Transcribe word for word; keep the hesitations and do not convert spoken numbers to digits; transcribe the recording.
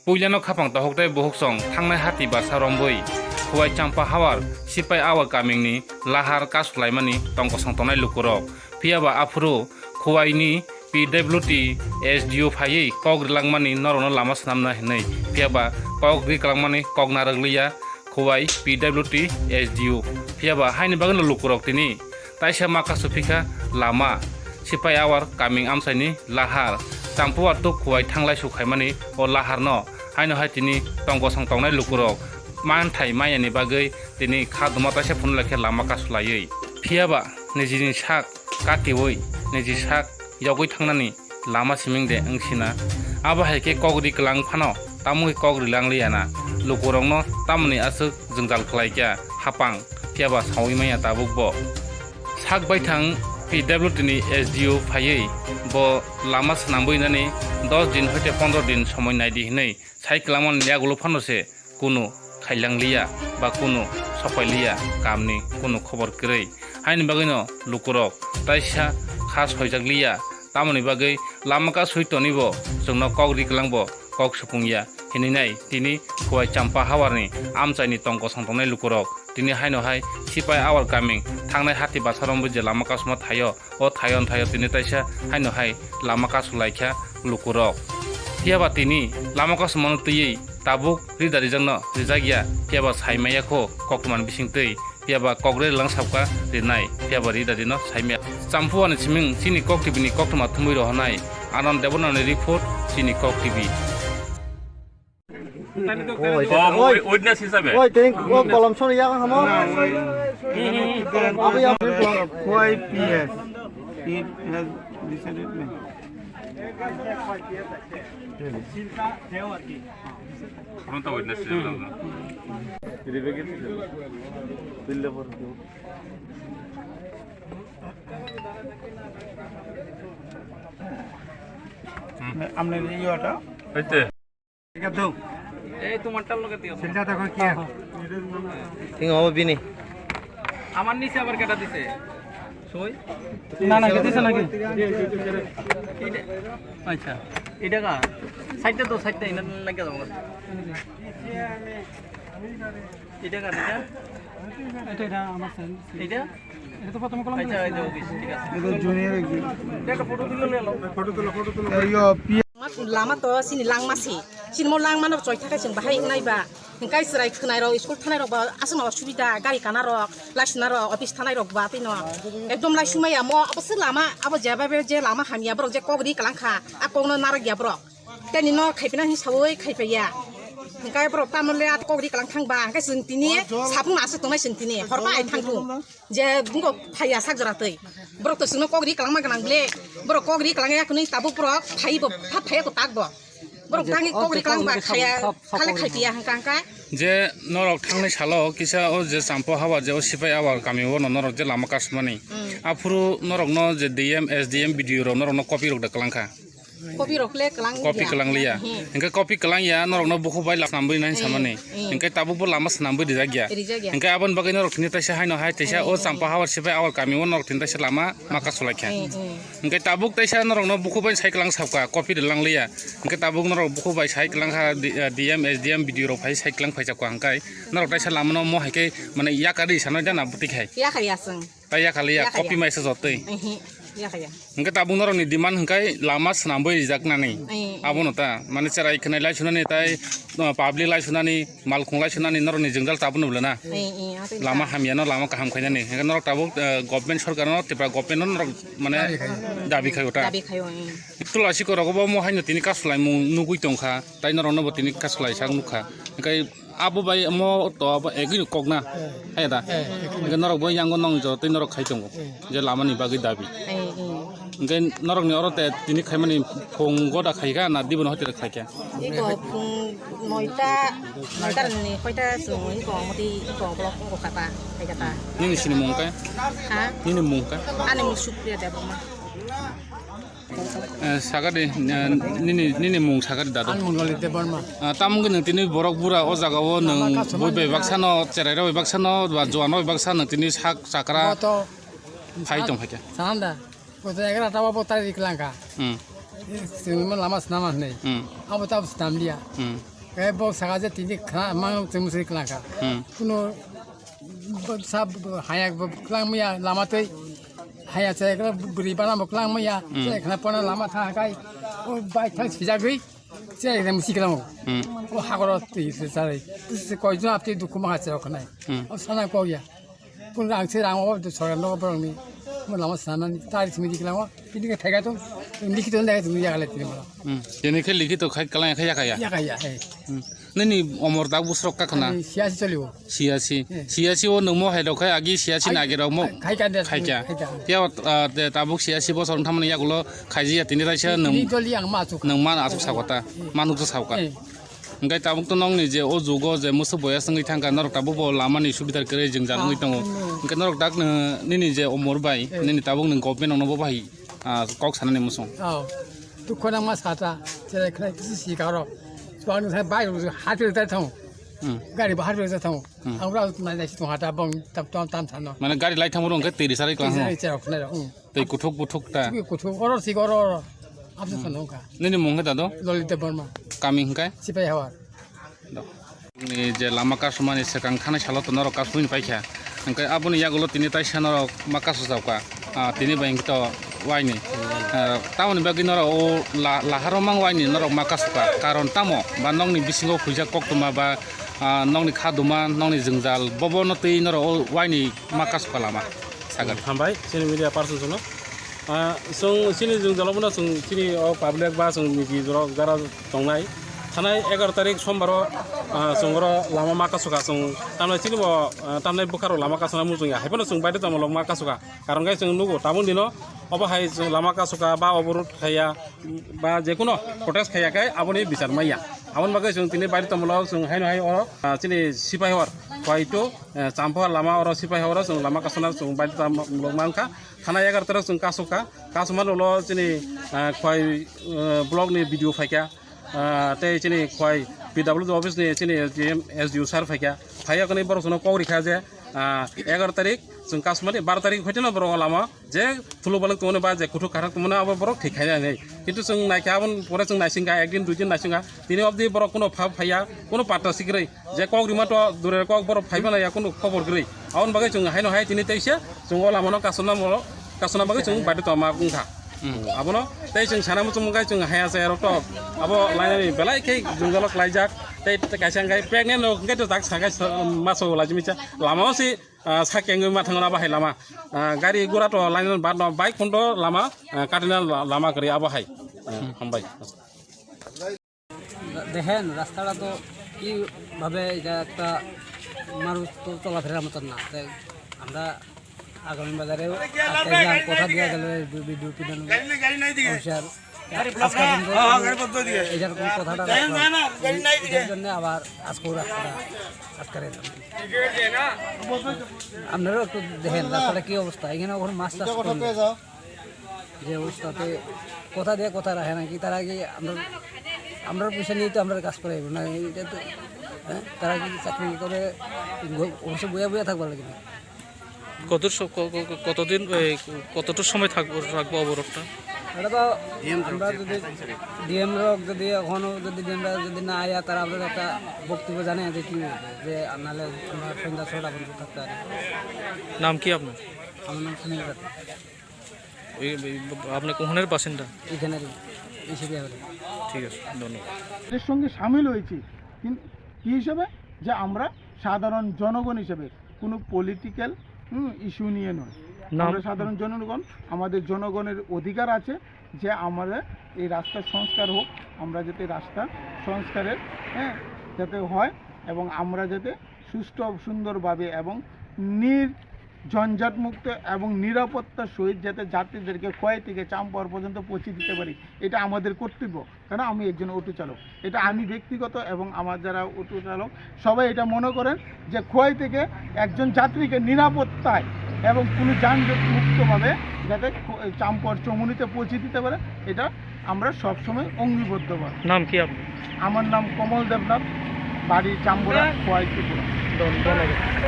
Puilano khapang tohok tei buhuk song thangnai hati basa rombwi Khowai Champa Hawar Sipai Awar kamingni lahar kasulaimani tongkosong tongnai lukurok. Phiyaba aphuru Khowaini P W D S D O phaiwi kok rilangmani norokno lama swnamna hinwi. Phiyaba kok ri kwlangmani kok narwkliya Khowai P W D S D O. Phiyaba haini bagwino lukurok tini taisa ma kasu phikha lama Sipai Awar kaming amchaini lahar. Champuar tuk Khowai thanglai su khaimani o laharno haino hai tini tongkosong tongnai lukurok manthai manyani bagwi tini kha duma taisa phunulai khe lama kasulaiwi. Phiyaba nijini sak katiui niji sak yogwi thangnani lama siming de wngsina. Abo hai khe kok ri kwlang phano tamungwi kok rilangliya na. Lukurokno tamoni aswk jwngjal khlaikha hapang, phiyaba saui manya tabukbo. Sak baithang P W D ni S D O phaiwi bo lama swnambwi nani dos din hoite pondro din somoi naidi hinwi sai kwlangmani yagulo phano se kunu khailangliya ba kunu sopailiya kamni kunu khobor kwrwi. Haini bagwino lukurok taisa kha soijakliya, tamoni bagwi lama kasui tonibo chwngno kok ri kwlangbo kok supungya hinwi nai tini Khowai Champa Hawarni amchaini tongkosong tongnai lukurok. Tini haino hai Sipai Awar kaming thangnai hati basa romwi je lama kasuma thaio, o thaio thaio tini taisa haino hai lama kasulaikha lukurok. Phiyaba tini lama kasumano twiwi tabuk rida rijakno rijakya, phiyaba saimaya kho koktwmani bisingtwi, phiyaba kok ri lang sabkha rinai, phiyaba rida rino saimaya. Champuani siming chini Kok T V ni koktwma thumwi rohornai Anand Debbarmani report, chini Kok T V. Oi, oi, witness হিসাবে। Oi, teng, o kolom sori ya hamo. Abo ya. Why P S? It has decided me. Fronta witness হিসাবে লাগবে। Amne iota. এই তো। এই তোমারটার লগে দিও। সেটা দেখো কি আর। Ting obo bini. আমার নিচে আবার কেটা দিছে? সই? না, না, কে দিছে নাকি? এটা, আচ্ছা, এটা কার? সাইডটা তো, সাইডটা এনে লাগে যাবো। এটা কার এটা? এটা, এটা আমার স্যার। এটা? এটা তো প্রথমে কলম আচ্ছা, দিয়েছে। এই যে অফিস, ঠিক আছে। এটা জুনিয়র একজন। এটা একটা ফটো তুলে নিয়ে এলো। ফটো তুলো, ফটো তুলো। এই, ইয়ো, P- Lama to sini langma si. Sini mo langma no choi thakai chwng bahai wngnai ba. Hingkai chwrai khwnai rok, school thanai rok ba aswk no osubida, gari kana rok, laisuna rok, office thanai rok ba twi no. Ekdom laisumaya mo, abo se lama, abo jeba be je lama hamya borok je kok ri kwlang kha, a kok no narwk ya borok. Tei nino khaipina hinwi saui khaipaiya. Hingke borok tamo le ati kok ri kwlang thang ba, hingke chwng tini saphung aswk tongnai chwng tini, hor pai thang thung. Je bungkok phaiya sak jora twi. Borok to chwngno kok ri kwlangma gwnang ble. Borok kok ri kwlangya kwnwi tabuk borok phai bo, pha phaiya ko tak bo. Borok dagi kok ri kwlang ba khaya, khale khaipaiya hingka hingka. Je norok thangnai salo kisa o je Champa Habar je o Sipai Awar kami o no norok je lama kasmani. Mm. Aphuru norokno je D M, S D M, B D O rok norokno copy rok da kwlang kha. Kopi rok le kwlang Kopi ya. Kwlang liya. Hmm. Hingke kopi kwlang ya, norokno bukhuk bai lama swnambwi nai Hmm, samani. Hmm. Hingke tabuk bo lama swnambwi rijak ya. Rijak ya. Hingke aboni bagwi norok thini taisa haino hai taisa Hmm, o hmm. Champa Habar Sipai Awar kami o norok thini taisa lama ma kasulai kha. Hmm, hmm. Hingke tabuk taisa norokno bukhuk bai sai kwlang sabkha, kopi rwlang liya. Hingke tabuk norok bukhuk bai sai kwlang kha, D-, eh, D M, S D M, B D O rok phai sai kwlang phai sabkha hingkai. Norok taisa lama no mo hai khe mane yakari sanai jana bwtwi khai. Yakari aswng. Tai yakhaliya, Yakhaliya. Copy mai se jotoi. Ehe, yakhaliya. Hingke tabuk norokni demand hingkai lama swnambwi rijaknani. Eh, eh. Abono ta, mane cherai khwnai laisunani tai, uh, public laisunani, malkhung laisunani norokni jwngjal tabukno bwlana. Eh, eh, atwi Lama ta. Hamyano lama kaham khainani. Hingke norok tabuk, uh, government sorkarno, Tripura government no norok mane Dabi khayo. Dabi khayo ta. Dabi khayo, eh. Tulasi korok bo mo haino tini kasulaimung nugui tongkha, tai norokno bo tini kasulai sak nukha. Hingke Abo bai omo to abo egwi kok na. Eh. Hai da. Eh, egwi. Hingke norok bo yango nong jotoi norok khai tongo. Eh. Je lama ni bagwi dabi. Eh, eh. Hingke norok ni oro te tini khaimani phung goda khaikha na dibono hoite khaikha. Iko phung noita, noita ni koita sung iko moti iko block ko kata, khaikha ta. Nini sini mung kai? Ha? Nini mung kai? Ani mung Supriya Debbarma. Eh, sagadi, eh, nini, nini mung sagadi dado. Ani mung Lalit Debbarma. Ah, tamo wngkhe nwng tini borok bura o jaga o nwng Lama kasuma bui bai nini baksa no, cherai rok bai baksa no, ba juan rok bai baksa nwng tini sak chakra Boto phai tong phaikha. Sanda. Boto egra tawa bo tari klangka. Hmm. Sini mo lama snama nei. Hmm. Abo tab snam dia. Hmm. Khe bo saka je tini khna mang chwng sri khna kha. Hmm. Kuno bo sa haya bo klang maya lama tei haya se kla bri bana bo klang maya Hmm. se khna pona lama tha kai o bai thang sijagwi se ekdam si klang. Hmm. O hagoro twi se sari. Se koi jun apti dukhu ma ha se khna. Hmm. O sana ko ya. Pun rang se rang o sorkar no borok ni mo lama sana ni tari simi dik lama ini ke thega to likhi to nai to ya le tini mo. Hmm. Tini khe likhi to khai kala khe ya kaya. Ya kaya eh. Hmm. Nini omor dak busrok ka khna. Ani siyasi cholibo. Siyasi. Eh. Siyasi o nungmo hai rok khai agi siyasi Ai, nagi rok mo. Khai ka de. Khai ka. Khai ka. Ya ot, ah, de tabuk siyasi bosor thamani yagulo khaiji ya tini raisa Tini nung. Doli ang ma asuk. Nung man asuk sakota. Eh. Manuk to sauka. Eh. Hingke tabuk to nongni je o jugo je musu boya wngwi thangkha, norok tabuk bo lamani subidar kwrwi jwngjal wngwi Ah, tongo. Hmm. Hingke norok dak nini je omor bai, Eh. nini tabuk ni government rokno bo bahai, ah, kok sanani muchung. Oh, dukho nangma sata, cherai khwlai kisi si karo. Chuang ni sai bai ro hati ro tai thang. Hmm. Gari bahar ro tai thang. Hmm. Ang ura nai nai si thang hata bang tam tam tam thang no. Mane gari lai thang ro hingke tiri sarai klang Tiri ho. Sarai cherok khwlai ro. Hmm. Tei kuthuk buthuk ta. Twi kuthuk, oro si oro, oro. Abse Hmm. phano wngkha. Nini mung khe dado? Lolita Debbarma. Kami hingkai? Sipai Hawar. Do. Ni je lama kasumani swkang thanai salo to norok kasumani paikha. Hingkai aboni yagulo tini taisa norok ma kasu jauka. Ah, tini bai hingke to waini. Ah, tamoni bagwi norok o la-, laharo mang waini norok ma kasuka. Karon tamo ba nokni bisingo khuijak koktwma ba, ah, nokni kha duma, nokni jwngjal bobono twi norok o waini ma kasuka lama. Sagar. Hambai, chini media person sono. Ah, chwng chini jwngjalo bono chwng chini o public ba chwng niji jorok jara tongnai. Thanai egaroh tarik sombaro, ah, chwng oro lama ma kasoka chwng tamnai chini bo, ah, tamnai bwkharok lama kasonai muchungya. Haiphano chwng baide tongmolok ma kasoka. Karon khe chwng nugo tabuk dino obo hai chwng lama kasoka ba oborot khaiya. Ba jekuno protest khaiya khe aboni bichar maya. Aboni bagwi chwng tini baide tongmolok chwng haino hai oro, ah, chini sipai hor, Khwai to, eh, Champha lama oro sipai hor oro chwng lama kasona chwng baide tongmolok mankha. Thana egaroh tarik chwng kasokha. Kasomani ulo chini, ah, Khwai, eh, block ni B D O phaikha. Ah, tei chini Khwai P W D office ni chini S D M, S D O sir phaikha. Phaiya kwnwi borok chwngno kok rikha je, ah, egaroh tarik chwng kasomani baro tarik hoiteno borok o lama je thuluk baluk tongmani ba je kuthuk kathak tongmani abo borok thik khainai hinwi. Kintu chwng naikha aboni pore chwng naisingkha, ekdin duidin naisingkha. Tini obdi borok kuno pha phaiya, kuno patta sikrwi. Je kok rima to dure kok borok phaiba naiya kuno khobor kwrwi. Aboni bagwi chwng haino hai tini teisa chwng o lamano kasona mo-, kasona bagwi chwng baide tongma wngkha. Hmm. Abono tei chwng sana muchung wngkha chwng haya chaya rok to abo lainani belai khe jwngjalo klaijak. Tei kaisa wngkha pregnant rok wngkha to tak sakai maso lajimisa lamao si Ah, sakengwi ma thango abo hai lama. Ah, gari gura to line bad no bike phone to lama, ah, katina la-, lama kwrwi abo hai. Ah, hambai. দেখেন, রাস্তাটা তো কিভাবে, এটা একটা মানুষ তো চলাফেরার মতন না। তাই আমরা আগামী বাজারেও একটা ইয়া কথা দেওয়া গেল, এই বি-, বিদ্যুৎ কিনে নেবো। সমস্যার আজকে পর্যন্ত এই যেরকম কথাটা রাখলাম, এটার জন্য আবার আজকেও রাস্তাটা আটকে রইলাম। আপনারাও একটু দেখেন রাস্তাটা কি অবস্থা, এখানে ওখানে মাছ চাষ করলে যে অবস্থাতে কোথা দিয়ে কোথায় রাখে নাকি, তারা কি আমরা, আমরা পয়সা নিয়ে তো আমরা কাজ করাইব না, এটা তো, হ্যাঁ, তারা কি চাকরি করে ঘ-, অফিসে বইয়া বইয়া থাকবার লাগে না। কত স-, ক-, ক-, ক-, কতদিন, এই, কতটুকু সময় থাকবো, রাখবো অবরোধটা? এটা তো ডিএম আমরা যদি, ডিএম রক যদি এখনো যদি ডিএমরা যদি না আয়া, তারা আমাদের একটা বক্তব্য জানায় যে কি হবে, যে আর নাহলে আমরা সন্ধ্যা ছটা পর্যন্ত থাকতে পারি। নাম কি আপনার? আমার নাম সুনীল রায়। এই, এই, আপনি কোনখানের বাসিন্দা? এখানে এসে বিয়ে হলো। ঠিক আছে, ধন্যবাদ। এর সঙ্গে সামিল হয়েছি, কিন্তু কি হিসেবে? যে আমরা সাধারণ জনগণ হিসেবে, কোনো পলিটিক্যাল, হুম, ইস্যু নিয়ে নয়। নাম? আমরা সাধারণ জনগণ, আমাদের জনগণের অধিকার আছে যে আমাদের এই রাস্তার সংস্কার হোক, আমরা যাতে রাস্তা সংস্কারের, হ্যাঁ, যাতে হয় এবং আমরা যাতে সুষ্ঠু সুন্দরভাবে এবং নির ঝঞ্ঝাটমুক্ত এবং নিরাপত্তার সহিত যাতে যাত্রীদেরকে খোয়াই থেকে চাম্পাওয়ার পর্যন্ত পৌঁছে দিতে পারি, এটা আমাদের কর্তব্য। কারণ আমি একজন অটো চালক, এটা আমি ব্যক্তিগত এবং আমার যারা অটো চালক সবাই এটা মনে করেন যে খোয়াই থেকে একজন যাত্রীকে নিরাপত্তায় এবং কোনো যানজট মুক্তভাবে যাতে খো-, চাম্পাওয়ার চৌমুহনীতে পৌঁছে দিতে পারে, এটা আমরা সবসময় অঙ্গীবদ্ধ। নাম কি আপনার? আমার নাম কমল দেবনাথ, বাড়ি চাম্বুরা, খোয়াই ত্রিপুরা। ধন্যবাদ।